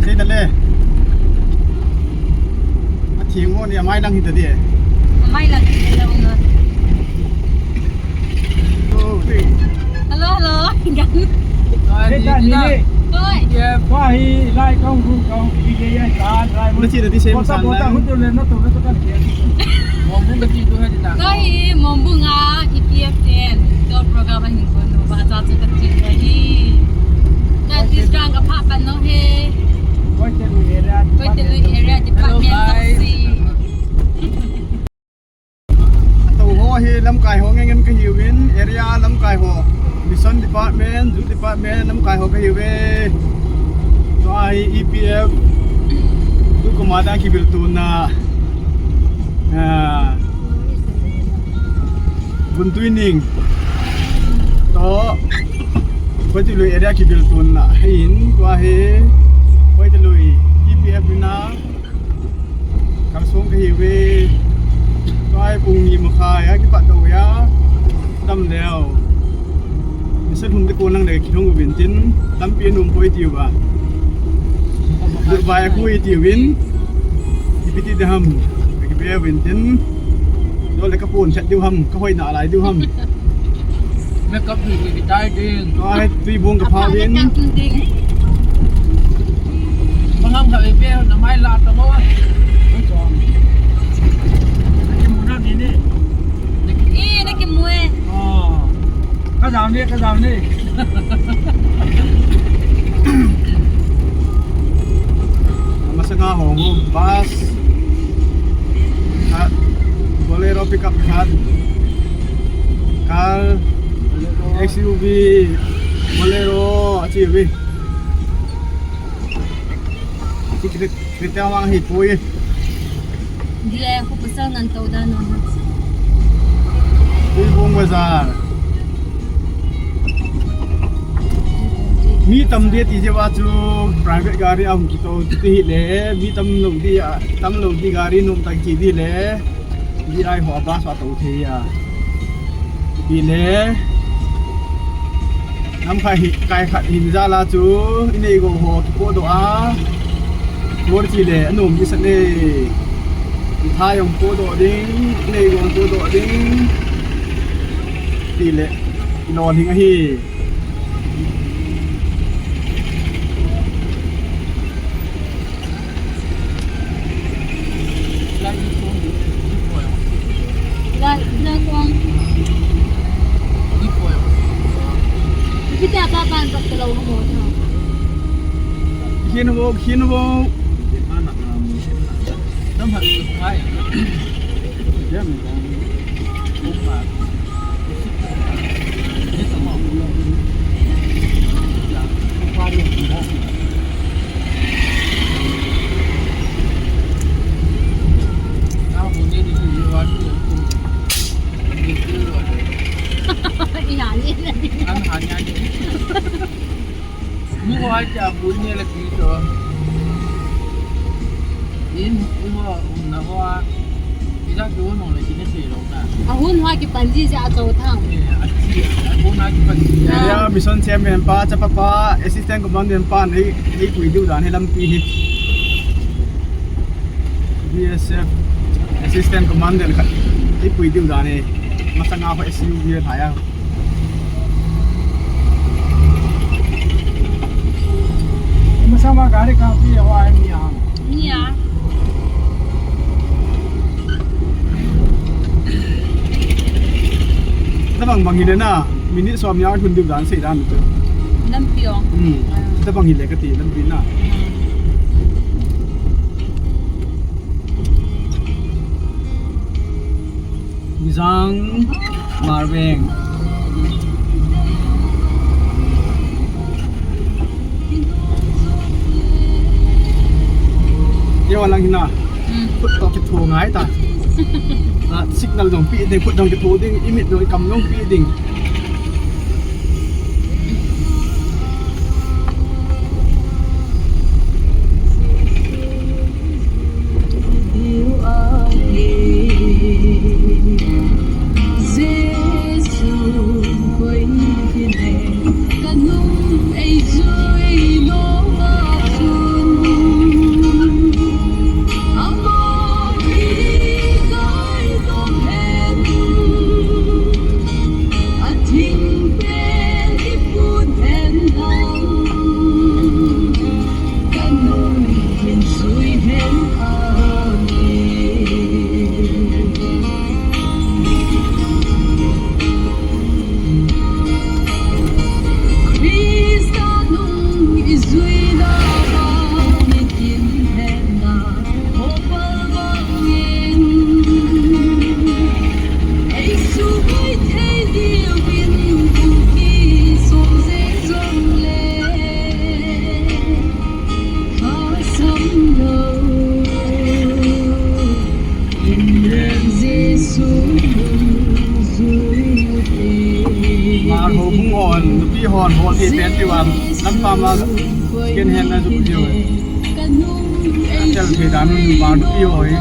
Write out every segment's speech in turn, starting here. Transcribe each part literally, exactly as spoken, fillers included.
Sei ta le. A thing mo ni a mai lang hi ta di. A mai lang hi ta le, unga. Oh, hey. Hello, hello. Gan. Hey, ta ni ni. Hoi. Ye, pa hi lai kong ru kong, i ke ye ta, lai mo. Na chi na di sem bota, san bota, lai. Hu tu le, na tu, na tu kan ke. Mo mo ka chi tu ha di ta. Kai, mo mo nga, i ke ten. Tua program a hin kon nu ba cha chu ka chin ka hi. Ka this gang ka pha pan no he. Koite Lui area, Koite Lui area department. Hello, guys. Tou ho hi lamkai ho ngen ngen ka hiuvin, area lamkai ho. Mission department, youth department, lamkai ho ka hiuve. Tua hi E P F. Tu ko ma da ki bil tu na. Ah. Guntuining. Toh Koite Lui area kibil tun na. Hein, tua hi Koite Lui E P F na. Kalsong ka hiuve. Tua hi pung ni makhai a kipat doh ya. Dam leo. Mission hung te ko nang le kihung uvin tin. Lampi num poi tiu va. Dubai a kui tiu vin. Ipi ti de ham. Ka kibe uvin tin. Lo le ka pon chat diu ham. Ka hoi na lai diu ham. Makeup ding, makeup ding. Ai, tui bung ka pha ding. Makeup ding. Mangam ka be be na mai la ta mo. Naki mu na ni ni. Eh, naki mu eh. Oh. Ka jam ni, ka jam ni. Masanga ho, bus. Khat, Bolero pickup khat. Car, X U V, Bolero, achi uvi. Achi kiti, kiti awang hi poi. Dia, aku pasal ngan tahu dah, no. Tuibong Bazar. Mi tam dia ti jeh a chu private gari a hung kito ti hi le, mi tam lo dia, tam lo di gari nom tak ti di le. Di ai ho bus a to thei a. Ti le. Nam khai hi, kai khat hin jal a chu, i nei go ho kipo doh a. Lor chi le, anom di sa ne. I tha jong po doh ding, i nei go po doh ding. Ti le, i lo ling ahi. Lai, lai kong. Ipi tia pa pan pa kalo mo tha. Khin wo, khin wo. Nam hat kai. Jam. Mu ho a cha bu ne la ki to. In, in ho, um, na ho a. Ija ki ho nong le ki ne se lo na. A hun ho a ki pan ji ja a chou thang. Eh, a chi, a hun a ki pan ji. Ah. Ya, mission chairman pa, chapa pa, assistant commandant pa, nei, nei pui diu dan hi lampi hi. B S F assistant commandant khat. Nei pui diu dan hi. Masanga ho S U V hi thaya. Masama gari kapi ho ai mi a. Ni a. Tabang bang hi le na, minute som ni a hun diu dan sei dan tu. Lampi ong. Hmm. Ah. Tabang hi le kati lampi na. Hmm. Mijang, Marveng. Ye wa lang hina. Hmm. Khut to kitho ngai ta. Ah, signal jong pe ding, khut jong kitho ding, imit jong ikam jong pe ding. Second hand na chu kiti ho. Atel thei dan un ba du pi ho hi.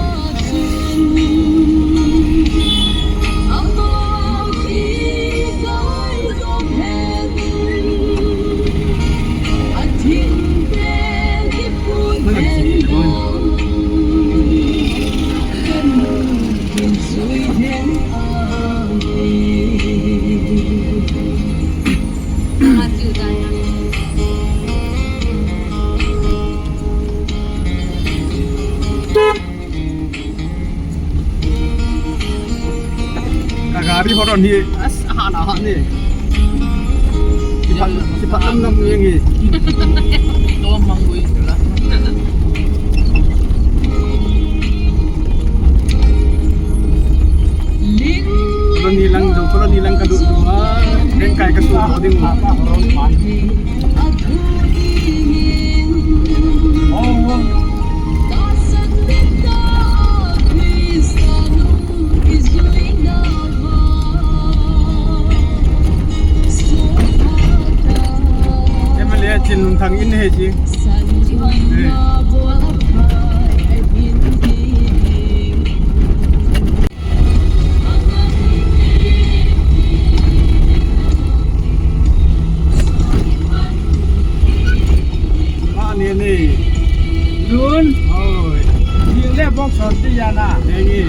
Ka gari ho don hi, as, ahan, ahan ni. Siphat, siphat lam lam ni ngi. Dom mang gui la. Colony lang, Colony lang ka lut lut a, Rengkai ka lut lut ding. M L A Chinlunthang in hi chi. Eh. Ah, ni, ni. Lun. Oi. Ni le bok son ti ya na. Ni, ni.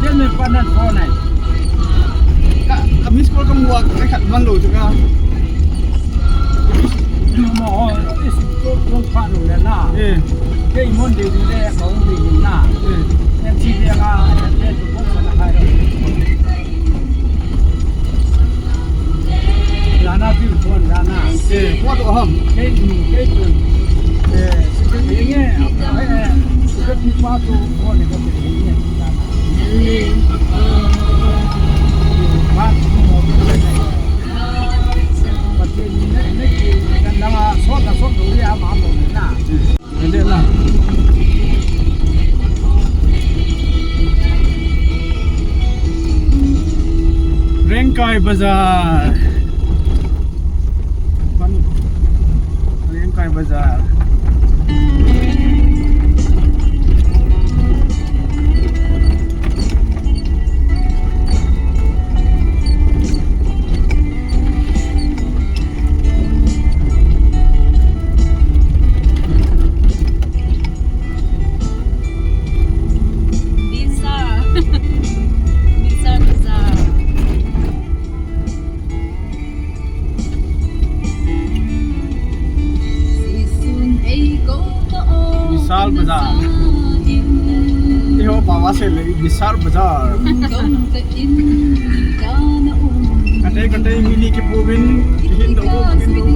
Dia me panan phone nai. Ka, ka miss call ka mu a, ka khat man lou chu ka. Mo, is ko ko pa lou le na. Eh. Ke mon de le ko de na. Eh. Em si de ga, de ko sa na kai. Rana pi phone rana. Eh, what home? Ke, ke. Eh, ke ni, eh, ke ni pa tu phone ko ke ni. Rengkai Bazar. Rengkai Bazar. Vishal. Vishal Bazar. Vishal Bazar. Eiho pao a seile Vishal Bazar. Katei katei mi ni kipouvin, kihin doh, kihin doh.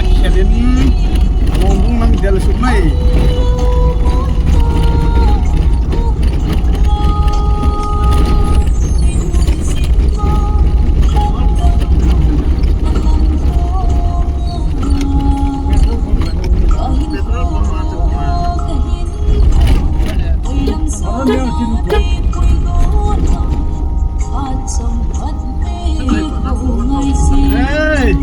Khelin, Mongbung lang del suk mai. Hey!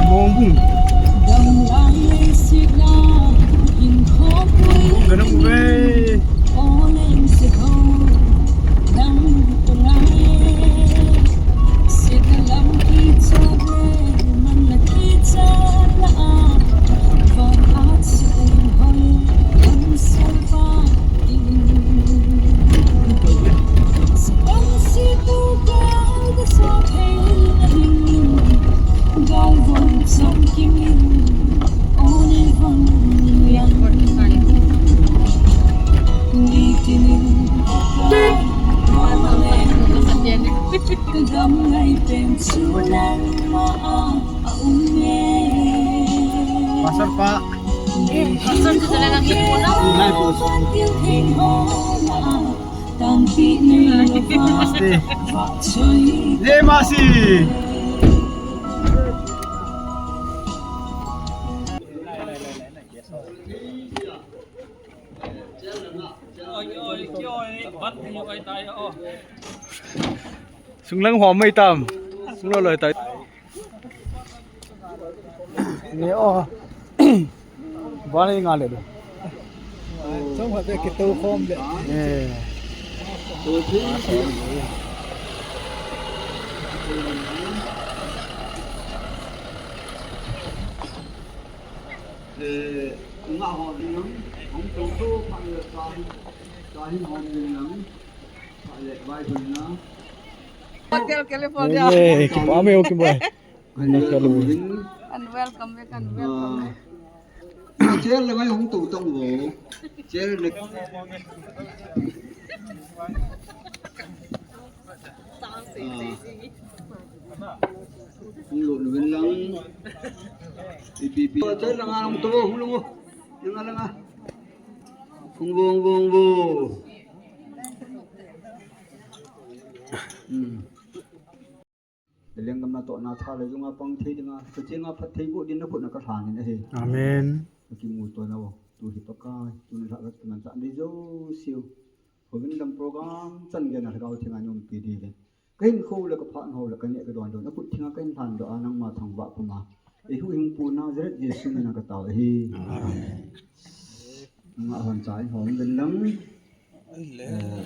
Mongbung. Mongbung ka nung ve. Pastor pa. Eh, Pastor, kita na lang yung una. Namaste. Namaste. Sunglang hom mai tam. Sunglang loi tai. Ni o. Bani nga le do. Song ha te kitu khom le. Eh. Eh, nga ho ni nang, hong tu tu pa le ta hi, ta hi ho ni nang, pa le bai tu na. Hotel California. Eh, eh, kipa me o kipa. And welcome back, and welcome back. Ah, chair le ngai hong tu tong vo. Chair le. Ah. Hong lo nu ven lang. Ipi pi. Chair le ngai hong tu vo, hong lo vo. Langa langa. Hong vo, hong vo, hong vo. Hmm. Lenggam natohna tha le jong a pang thei dinga, kachenga phatthei boh dinga khut na kalhang in ahi. Amen. Kakimu to na o. Tu hi Pakai, tuni lhah kakimanchah ding jouseu. Houin lam program chan gei na Lhagao Theng a umpi ding le. Kahinkho le kaphat ho le kaneh kadon don. Nakhut thenga kahin lhan doh a nangma thangvah puma. Eihuhhingpu Nazareth Jesu mina katao ahi. Amen. Nga hon cha in hom ven lang. Eh.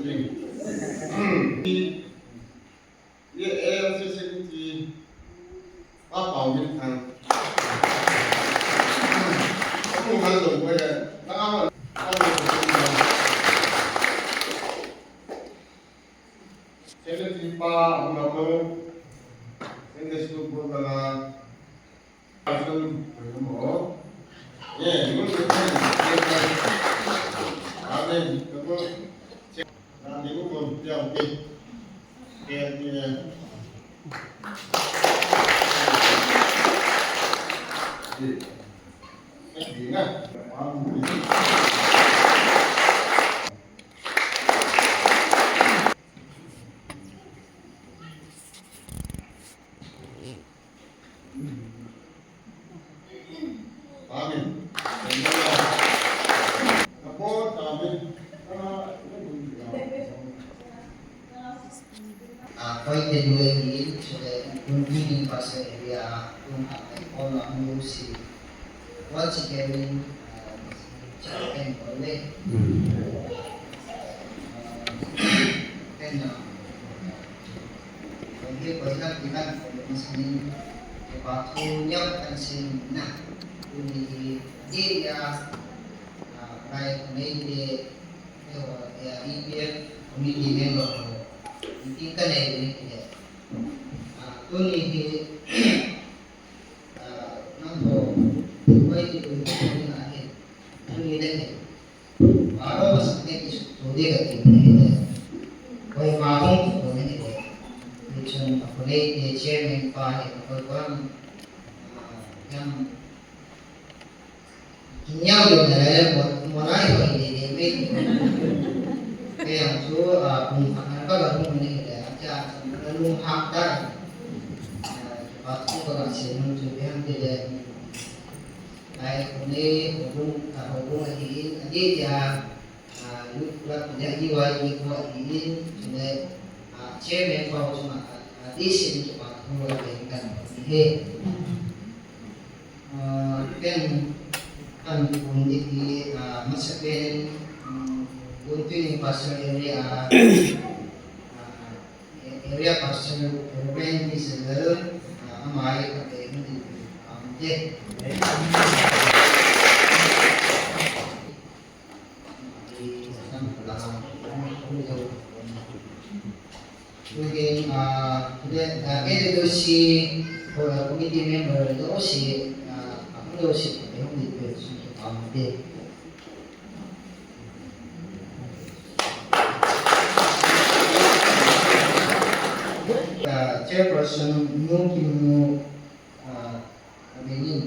jing. Ye, eh, se, se, ti. Pa, pa, min thang. Ku kan lo ko ye. Na, na, na. Secretary pa, ang namu. Sunday school program. Amen. Ah, Koite Due hi, chule Gunpui Ding Pastor area, kum a kai pon a hung si. Once again, ah, chao pen ko le. Ah, pen na. Ko hi ko hi na ki na ko le masanin. Ko pa thu nyap kan sin na. Kuni hi, di ya, ah, bai ko le de, ko ya, E P F committee member ko. Meeting ka le de. Ah, tuni hi, ah, nang ko, ko hi ko hi na hi. Tuni le hi. Maro masang te isu tu de ka ti ne. Koi ma hung tu ne. Ni chun a ko le te chairman pa he koi ko am, ah, yang kinyau de na le mo, mo nai ko de de me. Ke yang chu, ah, kum khat na ka ga hung ne le, a cha na lu ha ta. Ah, pa tu ka ga se nu chu be ham de de. Lai ko ne, hobung, ah, hobung a hi in, a de de a, ah, youth club, D Y E ko ahi in, chule, ah, chairman pa ho chunga, ah, ah, D C ni kipa thu a ve kan ni he. Ah, ken kan kun di hi, ah, masa pen, um, Gunpui Ding Pastor area, ah, area pastor, Reverend Isabel, ah, amai ka pe ni, ah, de. Tuhin, ah, tuhin, ah, A D C, ah, committee member, A D C, ah, A D C, A D C, ah, chairperson, Nu Kimnu, ah, Amen.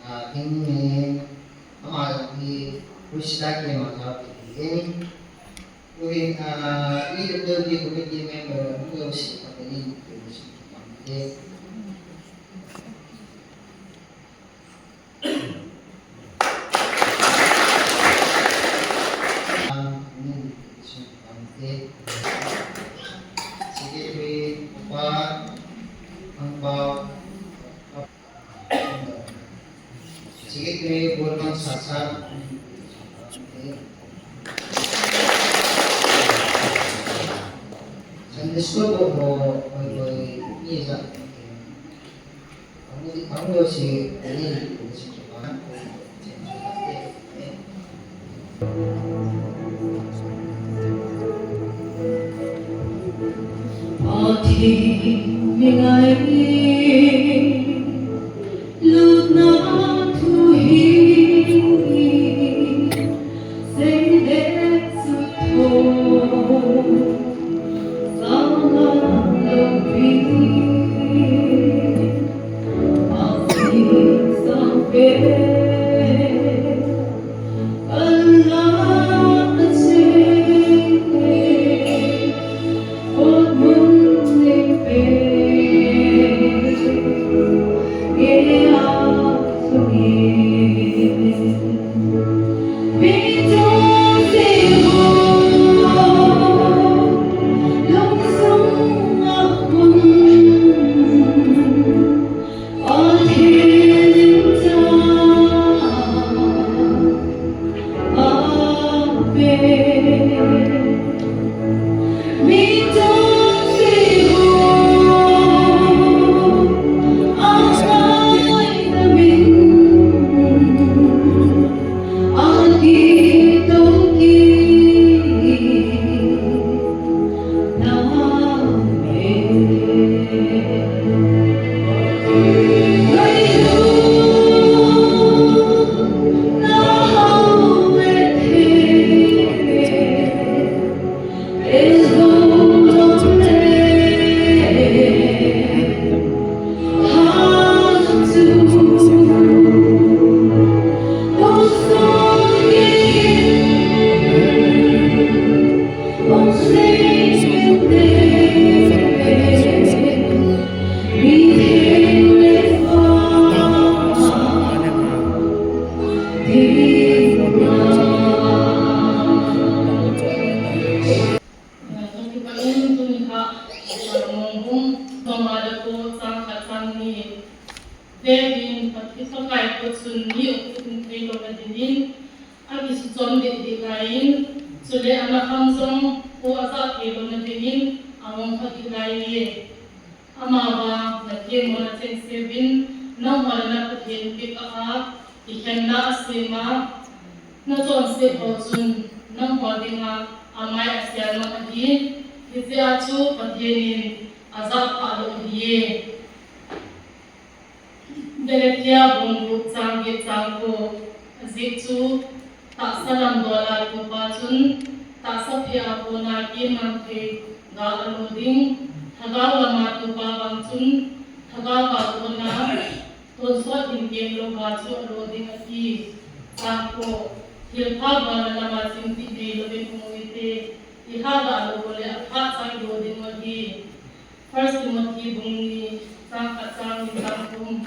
Ah, keng ni, ama hi Krista ke ma ka pe ni. Tuhin, ah, E W D committee member, mu yo si ka pe ni, pe ni si ka pe ni. Secretary, Upa, Angpao, Secretary, Burman Sasa, Sunday School, Bo, Bo, Bo, Bo, Bo, Bo, Lai ko chun mi akhut in thei louna dingin, akisuchom deh deh laiyin, chule ana khang jong ko aja thei louna dingin, ahung kha deh laiye. Amavang nathemmo nachengseuvin, nangho le na Pathen bikah a, kikhenna asema, nachonse ho chun, nangho dinga, amai asialmang ahi, hijeh a chu Pathen in ajahphah lou ahiye. Galatia bung gup chang get chang ko, ajeh chu, tahsa lamdol a tupa chun, tahsa phea kona kiman thei ga alo ding, lhagao lama tupa vang chun, lhagao a kona, tonsot hin kemlou ga chu alo ding ati. Chang ko, thilpha bolna lama chingthei neilouvin um uhite, ilhagao lou le apha chai lou ding ahi. First Timothy bung ni, chang khat chang ni chang thum.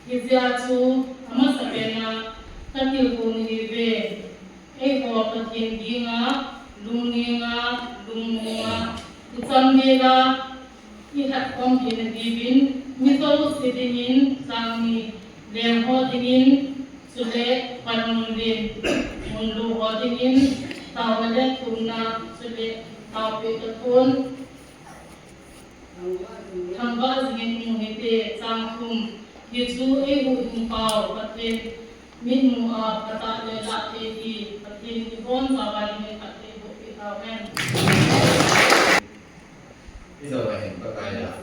Hijeh a chu, amasapen a, katilkhou nahiuve. Eiho Pathen ginga, lungninga, lungmonga, icham vela, ikhatkhom theina diuvin, mi jouse dingin, chang ni, lengho dingin, chule panmun len, munlu ho dingin, taona le thumna, chule taopeh tathon, thangvah jingin um uhite, chang thum. Hichu eihuhhing pau, Pathen mitmu a phatah le lah thei hi, Pathen in ibonchauva dingin phatthei bohpeh tauhen. Ijaova hin Pakai a.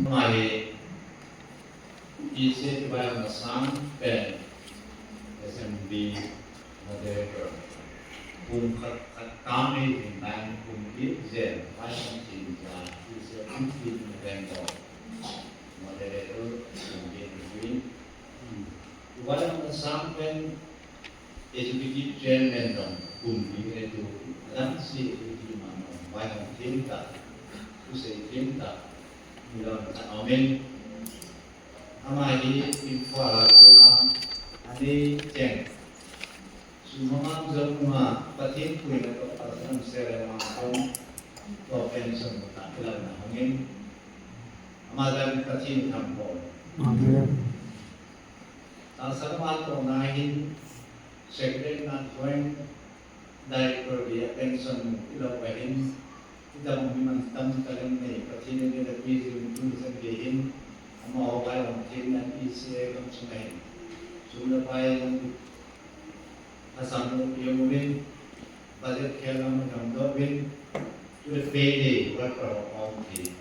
Mai, ise kibai masang pen assembly moderator. Kum khat khat tang ei hin nine kum kit jen, vai hong chin ja, ise kum kit moderator. Moderator, kum kit moderator. Vai hong masang pen Executive Chairman jong kum ni le tu, adang si executive man jong, vai hong thim ta, thusei thim ta, mi lom ta, amen. Ama hi Imphal a kona, ani cheng. Sum mang jong ma, Pathen puina toh, Pastor Sir mang jong, toh pension ta, kilang na hongin. Ama jong Pathen thangvah. Amen. Tahsa lama tohna hin, Secretary na join, Director dia pension mu ilou ahin, idam mi mantam talent nei, Pathen in eipeh jing tuni chan gei hin, amaho vai hong thim nan E C A kam sung ahin. Sum le pai jong asam mu imu in, budget khel lam jong doh in, Chule payday worker ho aum thei.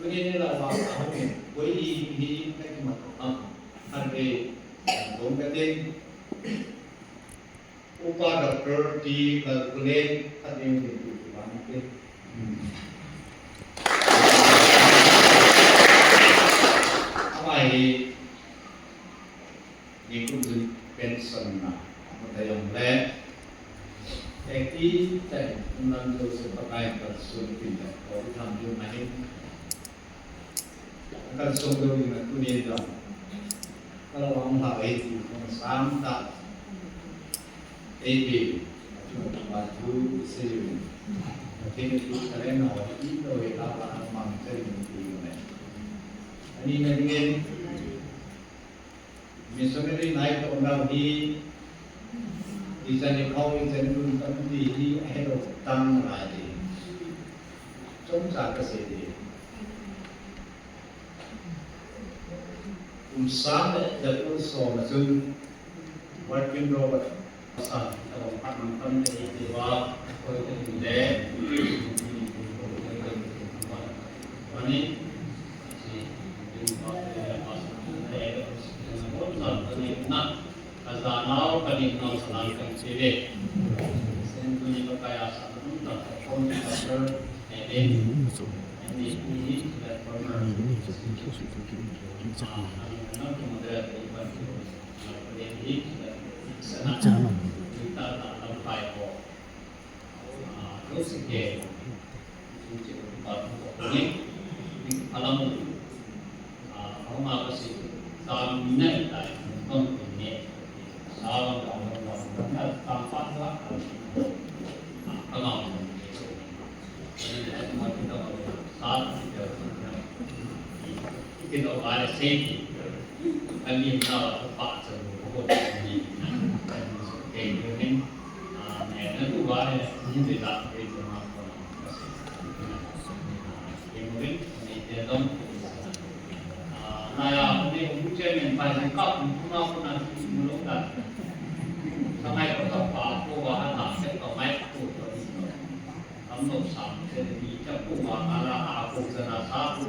Tuni nilhah uva ahung in, koi hi, hi, na kimat ham, khatvei, hung katin. Upa Doctor T Lalkholen, khatvei hung tin tu tu vang te. Ama hi, Nikum jin pension na, ama ta jong le, eki tai, um lam jouse Pakai kalson tin le, ko i tham jong ahin. Kalson jong in tuni jong. Kala wang ha ei ti kong sam ta. Ei ti, atu ba tu se jong. Kini tu kalen ho, i to e la ba mang se jong tu ne. Ani na ding Missionary nai toh nau hi, ijat ni khou, ijat ni lhun tam ti hi, ahelou tam nalai ti. Chomcha kasei ti. Kum sang le jakul som a chun, Working Robert. Vale sei ti. Kali na pa cha ko ko ni. Ke ni. Ah, ne na tu vale ni de la ke ma ko. Ke mo ni de dong. Ah, na ya ni ko che men pa ni ka ko na ko na ni mo lo da. Sa mai ko pa ko wa ha na se ko mai ko. Am no sa se ni cha ko wa na la ha ko sa na sa ko.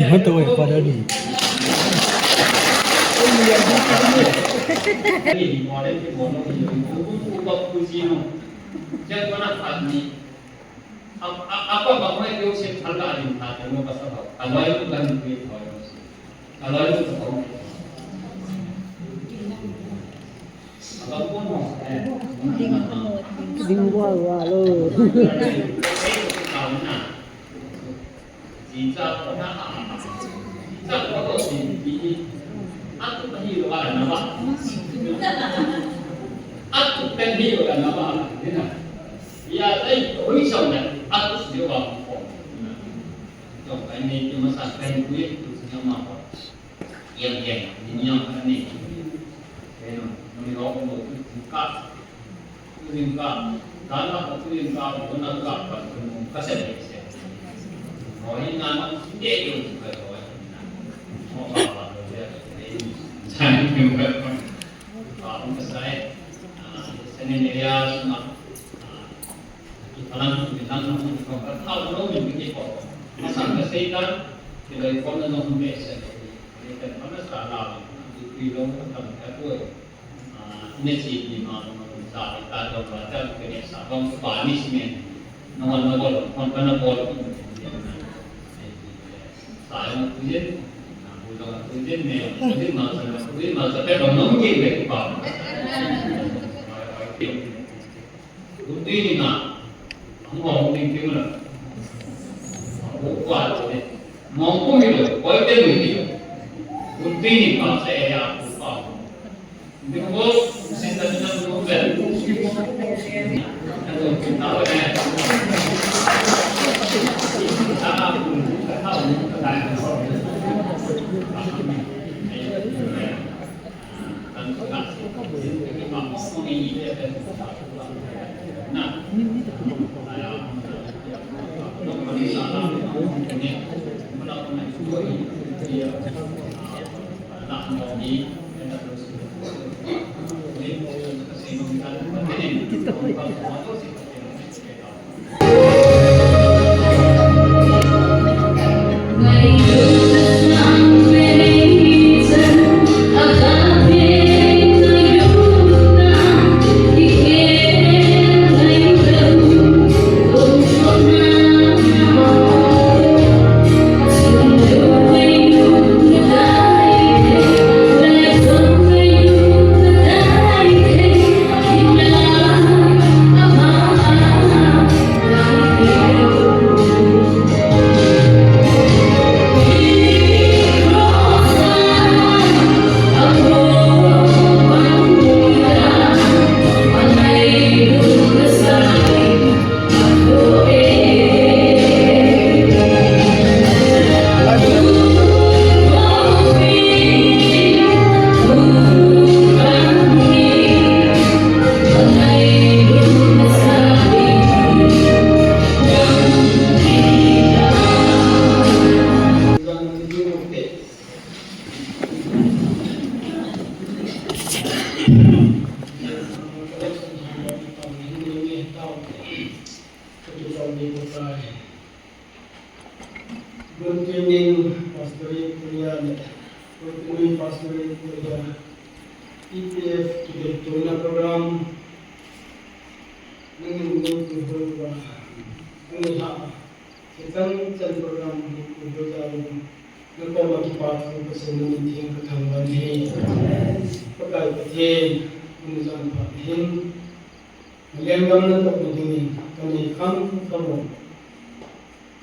Hata wai pada ni. Apa apa mai Joseph thala din tha tha mo pasal ho. Aloi tu kan tu ho. Aloi tu ho. Ding wa wa lo. Yang yang ni yang ni. Kaya, nung ikaw kung magtutungkat, tuwing ka, dala ka, tuwing ka, kung nagkakal, kung kasabay siya. O, yun nga, hindi yun, kaya, o, yun nga. O, baba, o, yun, yun, yun, yun, yun, kasi, ah, sa nangyayari, sa mga, ah, Ipalang, ipalang, ipalang, ipalang, ipalang, ipalang, ipalang, ipalang, ipalang, ipalang, ipalang, ipalang, ipalang, Gunting ni na, ang mong gunting ni na. Ang buwan ni, mong gunting ni, gunting ni na, gunting ni na, sa iya ang buwan. Hindi ko, sinta ni na gunting. Ano, sinta ko na. Ah, ah, ah, ah, ah. Pastor, E P F kibel tona program, nangin neipuihoiuva, nangin ha, kichan chan program neipuihoi jal in, nakoma kipathu kasei, namin theng kathangvah in ahi. Pakai Pathen, tuni jan pha hin, nalenggam natohna dingin kanei kham kham u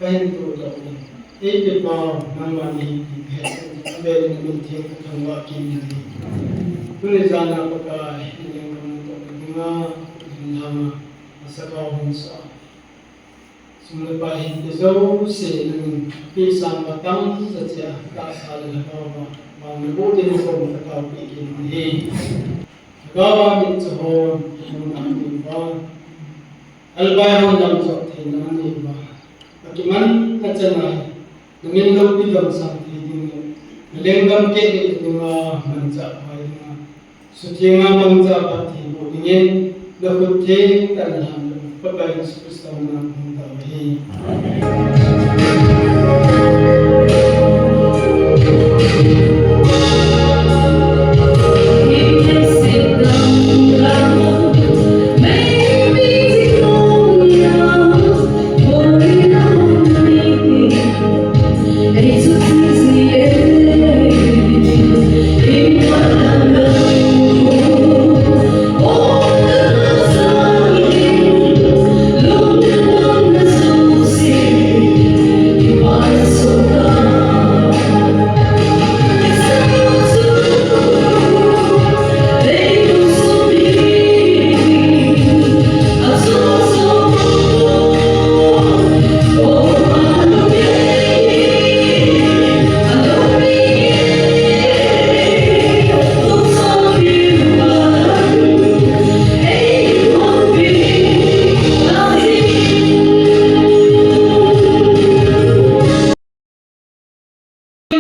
kahin tohdoh in, eipeh pau nangman nahi ti kahet in, avel in namin theng kathangvah kit in ahi. Tuni jana Pakai, nalenggam natohna dinga, nang lhanga, nasakao hung sah. Sum le pai hinte jouse nangin, pehsa matang sa cheh a, tahsa le lhagao a, vang naboh ding nakoma kataopeh kit in ahi. Lhagao a mitcho hon, nangma neiva, albai hon lamjot theina neiva, akimanna chan a, namin loupi damsang thei ding le, nalenggam keh le dinga, manchah pai dinga, suthenga mangcha phatthei boh dingin, nakhut theng tah in lhan in, Pakai Jesu Christa mina kahung tao ahi.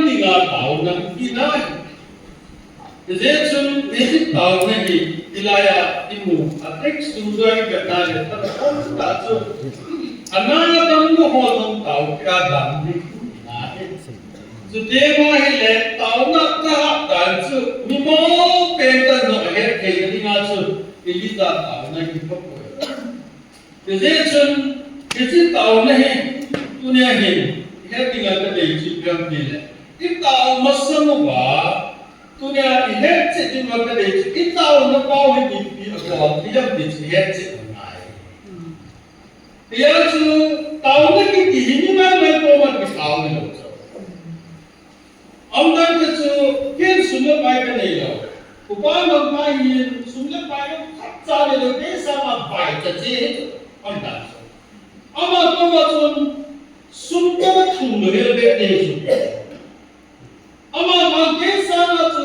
Dinga taona tina. Hijeh chun hiche taona hi, hilai a imu a text chu jong ivet na le, tamtah chu, ana dam lou ho jong tao kit a dam ding tina ahi. Chuteng ahile, taona tah dan chu, mi mong pen tah jong ahet theina dinga chu, Elijah taona hi kapoi. Hijeh chun, hiche taona hi, tunia hin, ihet dinga kadei chu ipi ham itile, itao masang uva, tunia ihet chet dinga kadei chu, itaona pau hi ipi abol thei ham ti chu ihet chet angai. Hijeh chun, taona kiti hi mi maimai koma kitao hilou chu. Aumdan khat chu, ken sum le pai kanei lou. Upa Mangpai hin sum le pai khatcha neilou, kei sanga pai cha che hi chu. Aumdan chu. Ama koma chun sum koma thum lou hel beh nei chu. Ama vang kei sanga chu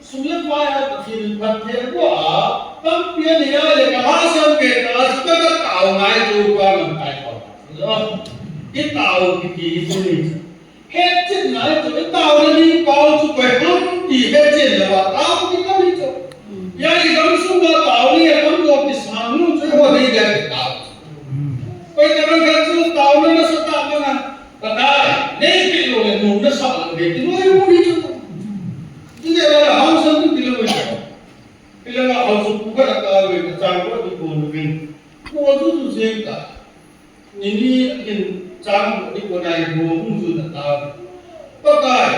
sum le pai a Pathen in phatthei aboh a, tampi anei a le kalhasam kei kah a chu ka, katao ngai chu Upa Mangpai koma. Itao kiti hi chu ni chu. Hetchetna hi chu, itaona ding pau chu koi ham ti hetchen lou a, tao kit ahi chu. Hia igam sunga taona hi atamjo kisang nu chu eiho dei dia kitao chu. Koi tobang khat chu taona nasatah banga, Pakai, neipeh lou le nom nasah lou ding ti loi mu hi chu. Hijeh a haosan tu ti lou hi chu. Hilanga haosan pu khat atao ve, achang khat ati kon uvin. Ko chu chu jeng ta. Nini in chang ni ko nai bo hung jun atao. Pakai.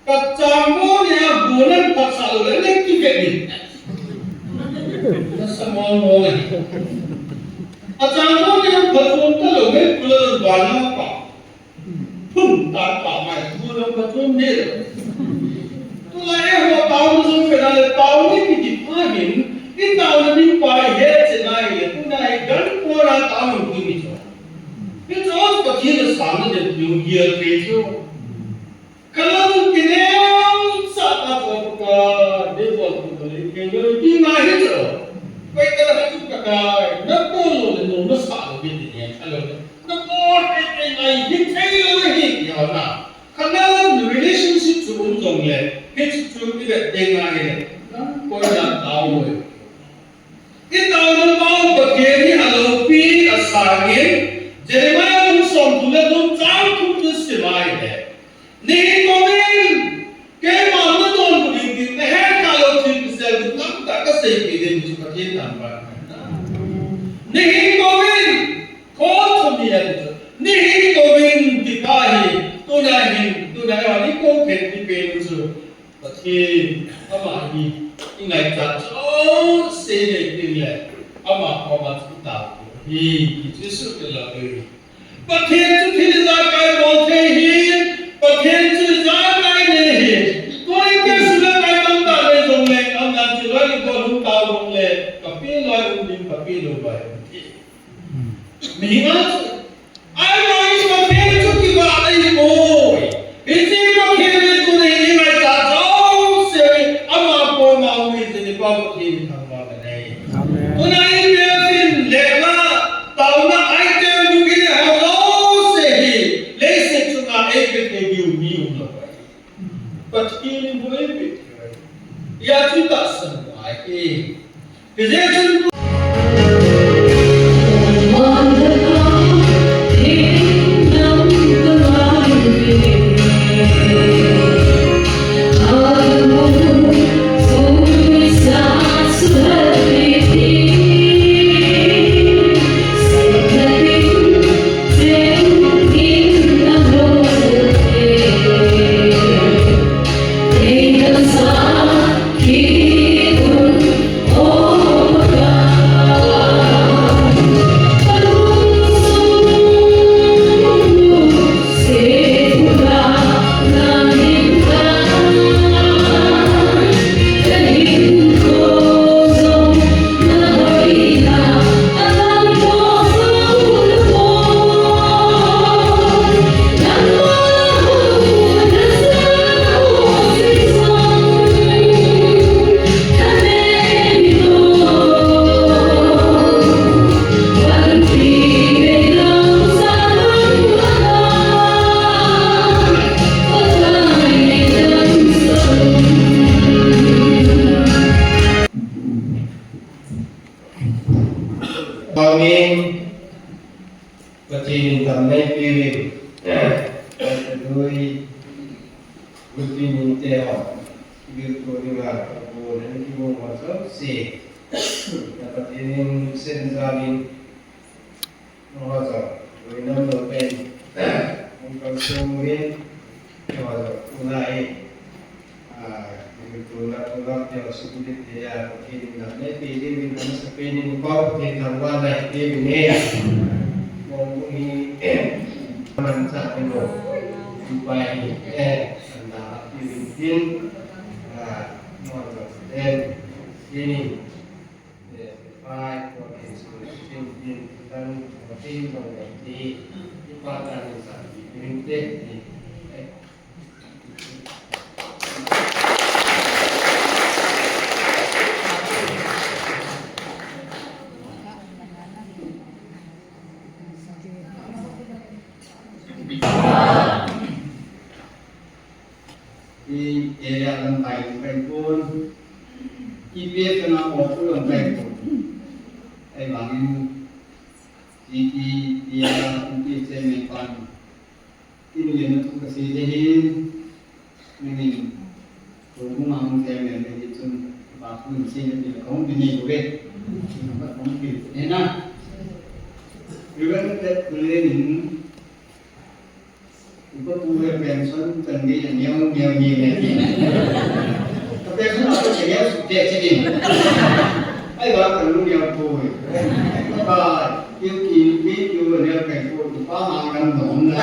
Ka chang mo ni a bo nan phatsah lou le, le kivet in. Nasa mong mong e. Achang mo ni a phatsah talou le, kula vana pa. Phun ta pa mai, bu jong ka chun ni. Tulai eiho taona jong pena le taona kiti pa hin, itaona ding pa ihetchet na hile, tuna hi gan pona taona ding hi chu. Hichu Pathen asang na ding ding hi ahi chu. Kana jong kinel sa ta chu ka, de bol tu le, kinel ti na hi chu. Koi ka ha chu ka kai, na bol lou le nom nasah lou ding ti ne, alo le. Na bol te te ngai hi thei lou hi, ti ho na. Khat na relationship chu um jongle, hichu chu i vet teng ahile, nang koima tao lou. I taona pau Pathen hi aloupi asangin, Jeremiah bung somthum le thum chang thum chu sim ahile. Ni tome Pathen thangvah. Nei hin kouvin, kho thum ni a ti chu. Nei hin kouvin ti pa hi, tuna hin, tuna hin, nei kou phet ni pen chu. Pathen, ama hi, i ngaichat jouse nei ding le, ama koma chu i tao ding ahi, ti Jesu in alah u ahi. Pathen chu thil ijakai bol thei ahi, Pathen chu ijakai nei ahi. Tua in Jesu le kai tamtah nei jong le, amdan chu loi in bol hung tao jong le, ka pe loi um ding, ka pe lou loi um ding. Mihem a chu, ahivangin Pathen chu kivah ahipoi. Hiche Pathen hi tuni in i ngaichat jouse, ama koma um ahi, ti pa Pathen thangvah anei. Amen. Tuna in Pathen lehna, taona item bukit ho jouse hi, leiset chunga eipeh thei diu mi umlou. Pathen in bou eipeh thei. Hijeh chun tahsan u ahi. Hijeh chun Amen. Pathen in damna eipeuvin. Lui, Gulpi mite ho, Gulpi ni ma, Gulpi ni ma jouse. Na Pathen in sen jalin, ho jong, lui nam lo pen, hung kalsong uvin, ho jong, tulai. Ah, tuna, tuna, tuna, security a, Pathen in damna eipe diuvin, amasapen in i Pa Pathen thangvahna eipe diu ahi. Mong hi, manchah in lo, i Pa hi, eh, anda eipe diuvin tin, ah, mong lo, eh, sini, eh, Pa, Pathen sini, tin, tin, tan, Pathen lo, eh, ti, i Pa tan, sa, tin, tin, tin, eh, I area lamkai kai pon, i P F na ko lamkai pon. Ahivangin, i, i, i, a, i, i, chairman pan. Tin le na thu kasei le hin, nangin, ko mu ma mu te le le hi chun, ba thu ni sei le le kong ni ni ko le. Ba kong ni ne na. Ribbon cut le nin, ko pu le pension tan ni a neo neo ni le. Ka pension a ko se neo su te se ni. Ai ba ka lu neo ko. Bye bye. Kiu ki, ki kiu ne kai ko tu pa ma ngan nom na.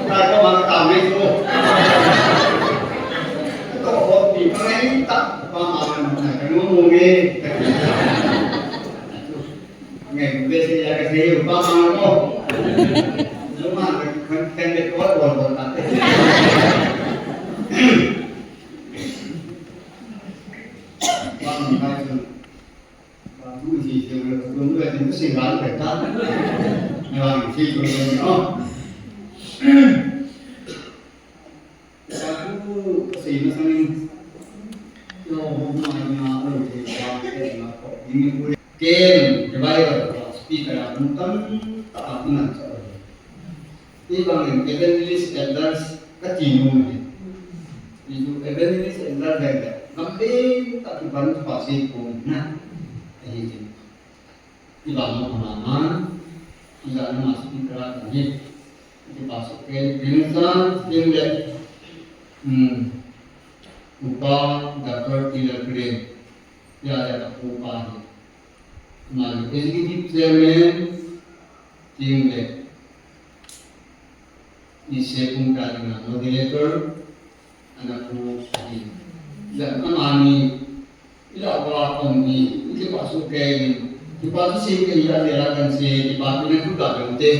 Kai ko ma ta me ko. To ho pi ma ngai ta pa ma ngan nom na ka no mo me. Ngai bu be se ya ka se yo pa ma ko. Lo ma ka kan kan be ko ko ko ta. Ba ma ka chun. Ba tu si se lo tu lo tin si ga lo ta. Ni wa si ko lo no. Ba tu si ma sa ni. Yo ho ma ni ma o se ba ke ma ko. Ni ko. Ken, revival ko speaker a mun tam ta a mun an sa. Kei bang in evangelist elders kati nom ahi. Kei chu evangelist elder veng le, gamleng tah kipan pa sei pon na. Ahi ti. Kei bang mo ama man, kei bang mo ma sei kara kan hi. Kei pa so kei ring sa, ring le. Hmm. Upa Doctor T L Karen. Ya ya ka upa hi. Ama executive chairman, ting le. Ni se kum ka ding a moderator, ana pu ahi. Ila amani, ila wa kong ni, ila pa su ke ni, ila pa su se ke ila de la kan se, ila pa tu ne tu ka de te.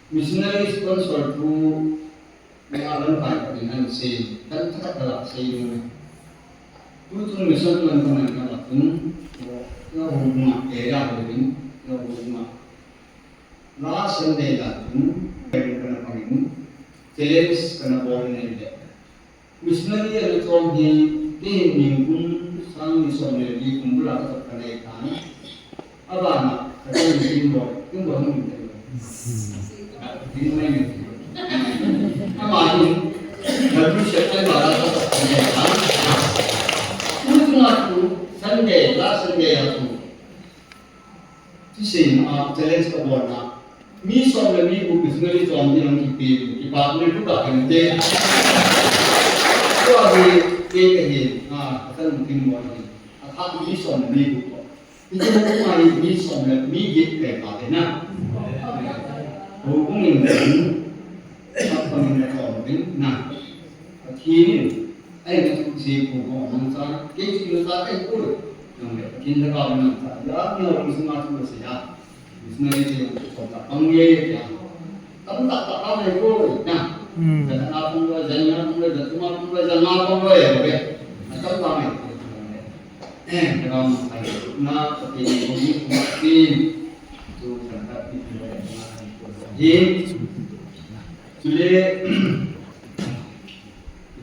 Missionary sponsor tu Nga lam kai ka din han sei, kan tha ka la sei ni. Tu tu mission man ka man ka la tun, yo yo ma e ya ho din, yo ho ma. La Sunday la tun, kan ka na pangin, challenge ka na bol ni le. Missionary a le tong hi, ti ni kum sang ni som le ni kum bula ka ka nei ka. Abana, ka kin kin bo, kin bo hung kin bo. Kin mai ni. Ama ni, na tu se kai ba la ka ka ne ka. Tu tu na tu, Sunday, la Sunday a tu. Ti se na, challenge ka bo na. Mi som le mi bu missionary som ni ang ki pe, ki pa ni tu ka kan te. Tu a ni, ke ke ni, a, ka tan kin bo ni. A tha mi som le mi bu ko. Hiche ho ma hi mi som le mi get le pa le na. Ho kung in, sap kung in le kong in na. Pathen in, ai na tu se ko ko nang sa, ke si na sa ai ko. Nang le Pathen le ka nang sa, ya ni ho sung ma tu se ya. Missionary te ko ta pang ye ya. Tam ta ta ka le ko na. Hmm. Jana pang lo, jana pang lo, jana pang lo, jana pang lo ya ke. Tam ta me. Ram kai na Pathen ko ni ko tin tu kan ta pi pi na ko hi. Chule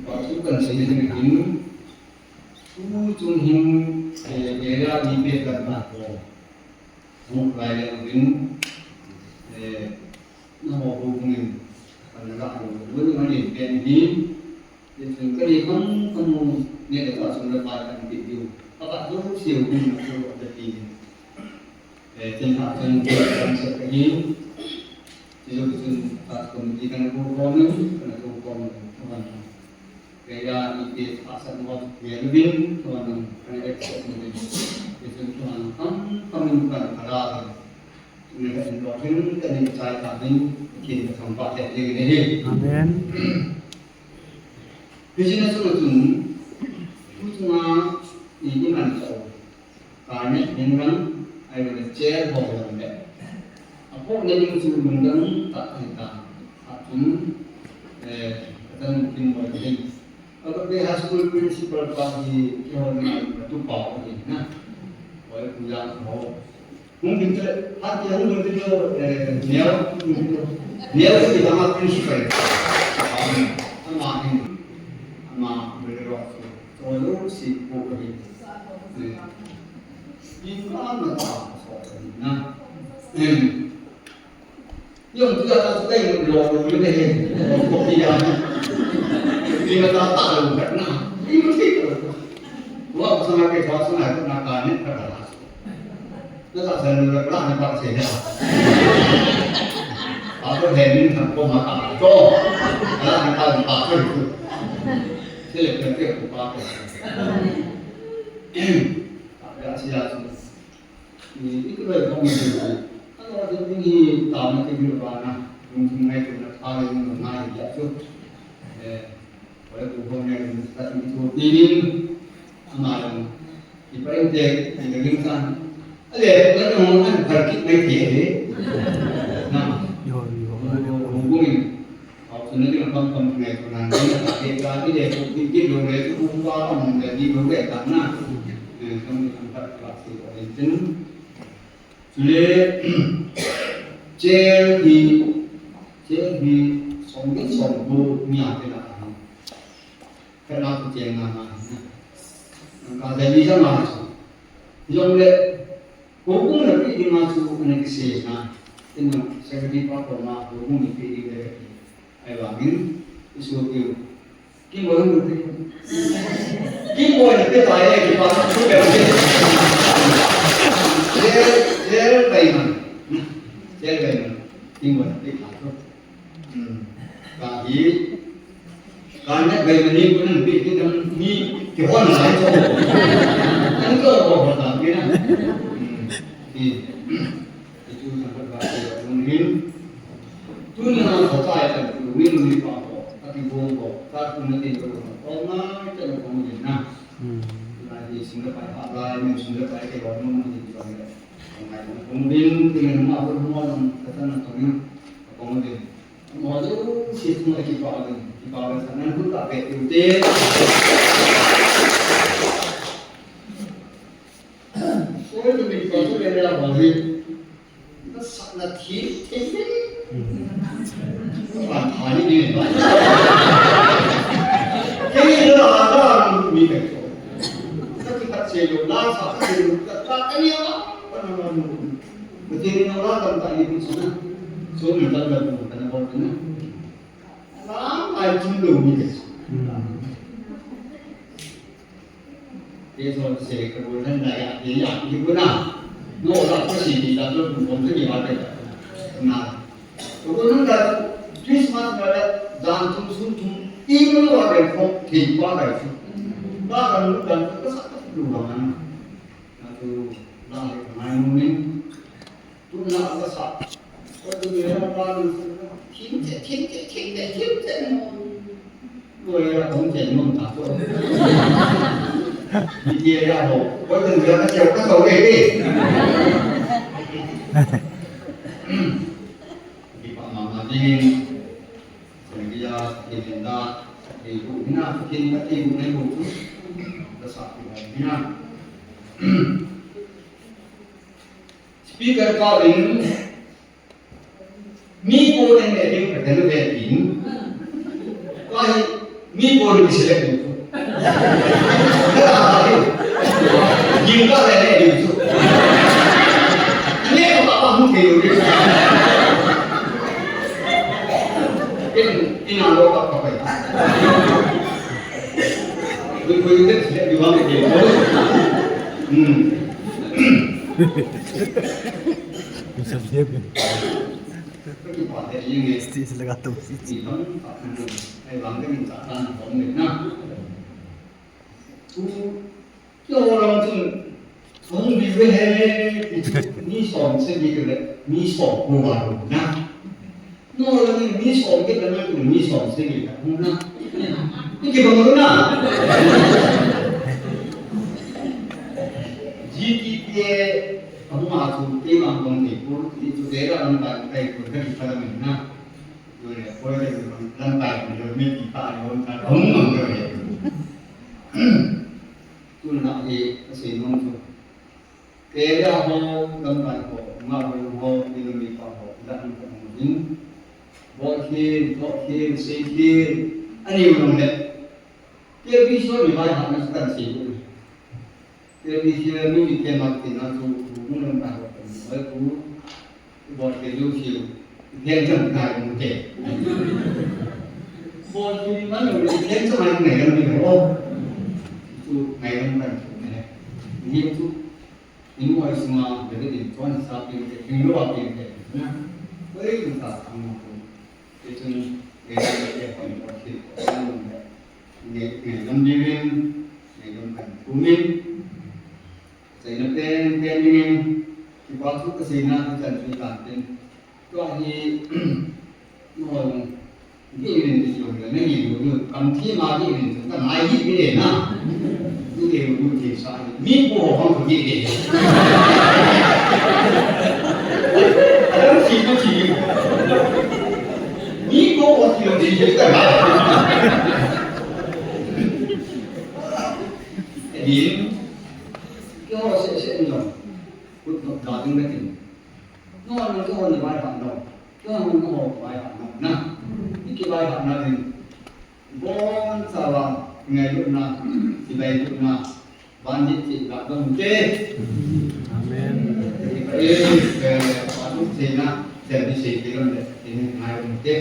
pa tu kan sei ni kin tu chung hin, eh, area ni pe kan na ko. Mu lai le kin, eh, na ho ko kin kan na ko ni ma ni pe ni. Ye chun ka ni kham kham u ne le ka chun le pa kan ti diu. Ka ba du siu din na chu da ti ni. Eh, chen ha chen ke kan se ka ni. Ti lu chun ka committee kan ko ko ni, kan ko ko ni. Ka ban. Ke ya ni ke pa sa mo ke lu din, ka ban kan accept ni. Ye chun ka ban kham kham u kan ka la. Ni ka in lo hin ka ni chai ka din, kin ka kham pa te ni ni. Amen. Business chunga chun, tu chunga i, i man chau. Ka ne ning rang, ai le chair ho rang le. A pho ne ning chu lung dang ta ai ta. A chun, eh, ka tan kin mo kin. A ka pe high school principal pa hi, ki ho na tu pa ho ni na. Oi ku ya ho. Hung ding chule, hati hung ding chule, eh, neo, hung ding chule. Neo chule ama principal. Ama hin, ama bere ro chu. So lo si ko ko hin. Eh. Kin ka na ta so ko hin na. Em. Yung tu ya ta tu kai lo lo ni ne hin. Ko ki ya. Kin ka ta ta lo ka na. Kin ka ti ko. Wa sa na ke ba sa na ka ni ka ta. Nasa sen nula kala na pa se ya. Apa hemin han ko ma ka to. Kala na ka pa ka tu. Sele ke ke ko pa ke. Ya sia tu. Ni itu le ko mi tu. Ano tu ni ta ma ke ni ba na. Tung tung ngai tu na pa le ni ngai ya tu. Eh. Wala tu ho ne ta tu tu tinin ama jong ipa inte ni ring san. Ale, la jong an phar kit mai thei e. Na. Yo, yo. Ho bung in. Au tu na jong kam kam ngai tu na ni ta ke ka ni le tu ki ki lo le tu ba kam le ni lo le ta na. Eh, kam ni kam phar ka si ko tin. Chule, chair hi, chair hi, som ni som ko ni a te la. Khat na ko chair na ma na. Ka da ni da ma. Jong le, Houbung napeh dinga chu ana kisei na. Ina secretary pa koma houbung napeh ding le. Ahivangin, isopiu. Kimboi hung ti. Kimboi napeh tai e, kipa chu pe. Jel, jel bai man. Jel bai man. Kimboi napeh tai chu. Hmm. Ka hi, ka na bai mani ko nan bi ki dam ni ki hon lai cho. An ko ko ho ta ni na. Hmm. Ni. Itu na ba ba ko mun hin. Tu na na ko ta ya tu ni ni pa ko. Ka ki bo ko. Ka tu na tin ko ko. Ko na ni ta na ko mun na. Hmm. Na di sing da pai ha lai, ni sing da pai ke ho mun ni ko ni. Ko na ko mun ni na ma ko mo na ta na ko ni. Ko mun ni. Amaho jouse chunga kipah in, kipah in, nang hun ta peh ute. Soh, tuni pa chu le le a bang hi. Nasatna thim, thim, thim. Pan tha ni ni ba. Kei la la mi ka chu. Ka kipah che lo, la sa ka che lo, ka, ka, ka ni a, ka na na nu. Pathen in nang la tam ta ni pu chu na. Chu ni tam la pu ka na bol na. Lam ai chim lo ni ke. Te so se ka bol na na ya, te ya ki bu na. No la ko si ni la lo pu ko ni ba te. Na. Ko ko nun da Christmas na la dan tum sun tum. I no wa ke ko ke pa ka chu. Ba ka nun da ka sa ka lu ba na. Na tu la he ka mai nun ni. Tuna a sa. Ko tu ni na pa ni sa. Thim che, thim che, thim che, thim che. Ko ya kong che nom ta ko. Ni ye ya ho. Ko tu ni na che ka so ke ke. Di pa ma ma ni. Ko ni ya ke ni da. Ke ku na ke ni ke ku ne ku. Da sa ku ni na. Speaker pa in mi ko ne ne ding ka ne ve in. Ka hi mi ko ne select ding. Ding ka ne ne ding chu. Ne ko pa pa mu ke yo. In, in a lo ka pa pa. Ko ko ne select ding wa ke. Hmm. Stage laga to si. Mi som se mi kele, mi som ko wa lo na. No, mi som ke na, mi som se mi ka na. Ni ke ba na. G T P A, amu a chu te bang bang te ko, ti chu te ra bang bang te ko, ka ki pa na. Yole, poi le, lamkai, yole, mi ti pa, yole, ka, hung, hung, yole. Tuna hi, ka sei nom chu. Kei le ho, lamkai ho, nga ho, ho, ni lo mi pa ho, la ni ka hung din. Bo khel, to khel, sei khel, ani mo le. Ke bi so ni bai ha na kan sei ko. Ke bi sia mi ni ke ma ti na chu, mu na ta ko ni bai ku. Bo ke lu siu. Ke jam ka mu ke. Bo ke ni ma ni ke jam ai ngai kan ni ko. Chu ngai kan kan chu ne. Ni chu. Ni mo ai sunga de de ton sa pin ke. Ni lo pin ke. Na. Ko le ta ang ko. Hichun, eh, eh, eh, eh, eh, eh, eh, ngailam diuvin, ngailam kan thumin, seina pen pen dingin, kipa thu kaseina hichan chu hitan tin. Tua hi, no, diuvin ti chu, na ngi lu lu, kam thi ma diuvin chu, ka ngai hi bi le na. Ni le lu ti sa, mi ko hong ko di de. Adam si ko si. Mi ko o si o si ka. Din. Ko se se no. Kut no ka ding ka tin. No no ko ni bai ha no. Ko no ko bai ha no. Na. Ni ki bai ha na din. Bonchauvin ngailutna, chibailutna, bandit chih ga dong te. Amen. Eh, eh, patu sena, sena di sena di lam le, sena ngai lam te.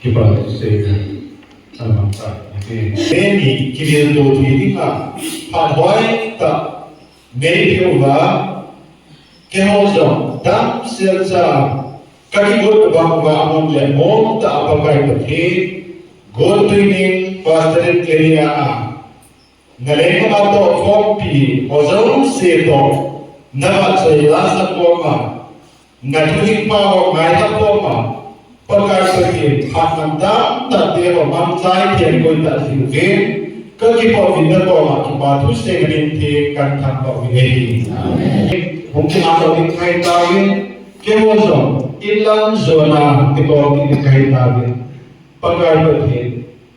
Kipa thusei na, amang ta, ati. Neni, kivil to thei dinga, phat hoitah nei peh uva, keiho jong, damsel cha, ka kigot bang uva, amun le mong tah a Pakai Pathen, Guntuining Pastorate Area a, na lenggam a tohkhompi ho jouse toh, na vahchoi lasa khom a, na thuhing pha ho ngailha khom a, Pakai Pathen phat mantam tah te ho mangcha thei koi tah jing uvin, ka kipa uvin na koma kipa thusei na min theng kan thangvah uve. Amen. Hung kingaito ding kahi tauvin, keiho jong, inlam jona kitol ding kahi tauvin. Pakai Pathen,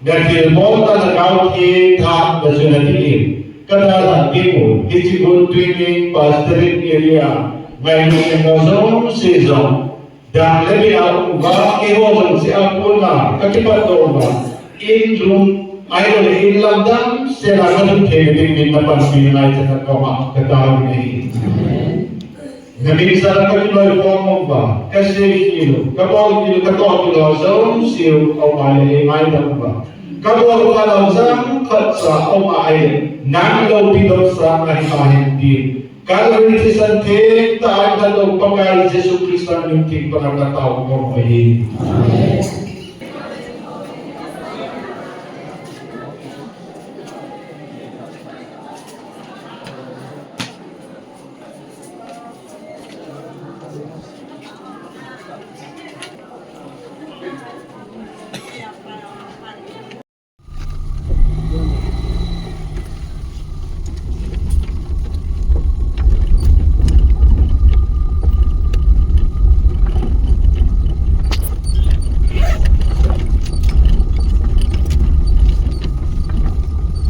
na thilbol tah na gao thei tha na chu na dingin, ka dalha ding u, hiche Guntuining Pastorate Area, ngailutna jouse jong, dang le beh a um uva, keiho jong hiche a kona, ka kipatdoh uva, in room, ahilouleh in lam damsel a ka lut thei ding min na panpi ngai chan na koma, ka taovin ahi. Na min sanga ka kiloi khom uva, ka sei khel u, ka bol khel u, ka toh khel u, jouse u, aum a le, ei ngaidam uva. Ka bol u, ka lam jang khat cha aum a ahile, nang loupi doh sanga hi ahin tin. Calvary thisan theng tah a khat lou Pakai Jesu Christa min theng panga ka tao khom u ahi. Amen.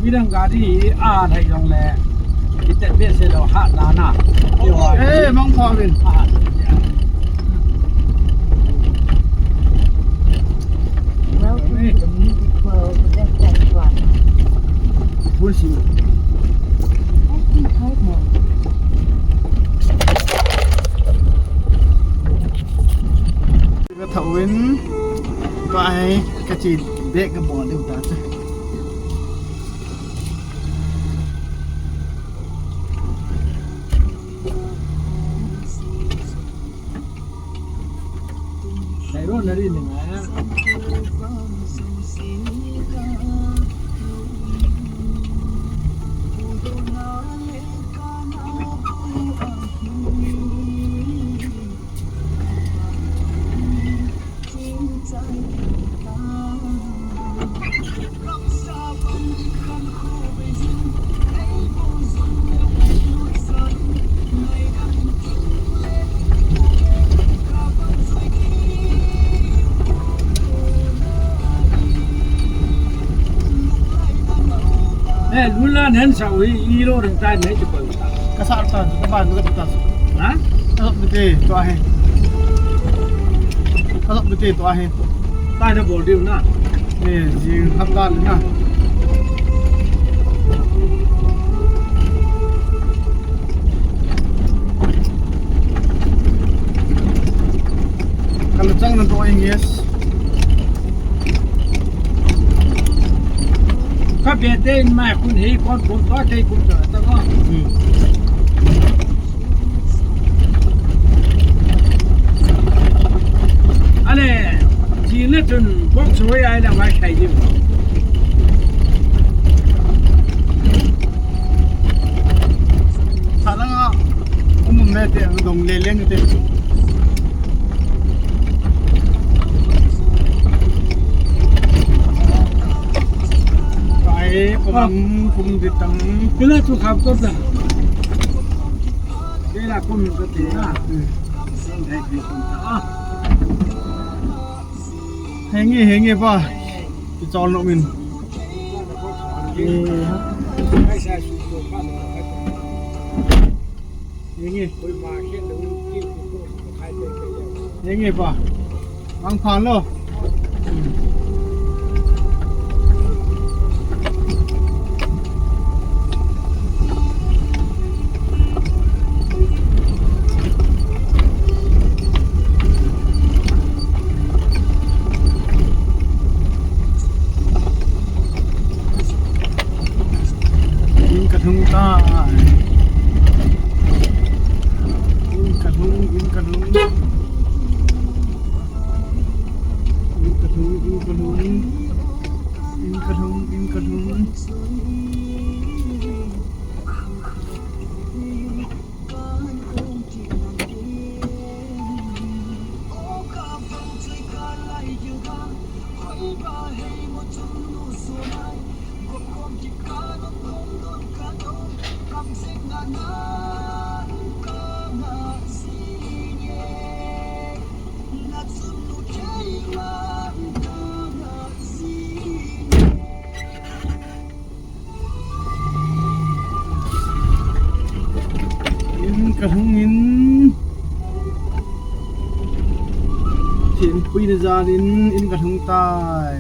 Midang gari a thei jong le, i tet be se lo ha la na. Eh, mang pha min. Welcome to the Music World, the best one. Bullshit. Ka thah uvin, tua hi ka che bag ka bol diu ta chu. Dai ro na ri ni nga. Eh, lula nen sa ui, iro ren tai nei tu ko. Ka sa ta, ka ba, ka ta. Ha? Ka sa bete, tua hi. Ka sa bete, tua hi. Tai na bol diu na. Eh, jing hap ta na. Ka luchang na to, yes. Ka bete in mai kun hei kon kon to tei kun to ta ko. Hmm. Ale, chi le chun bok soi ai la mai khai di. Sa la nga, um me te dong le le te. Kai, ko lam, kum di tang. Kila tu khap ko ta. Kila kum ko te na. Hmm. Henge, henge pa. Ki chol no min. Henge. Henge pa. Mang phan lo. Kalhung, in kalhung, in kalhung. In kalhung in, thempuina jan in, in kalhung tai.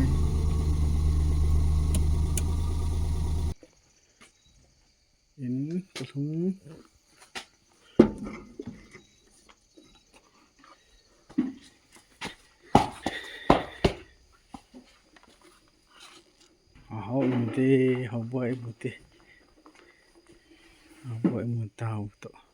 In kalhung. Ahau imute, hau boi imute. Hau boi imu tau to.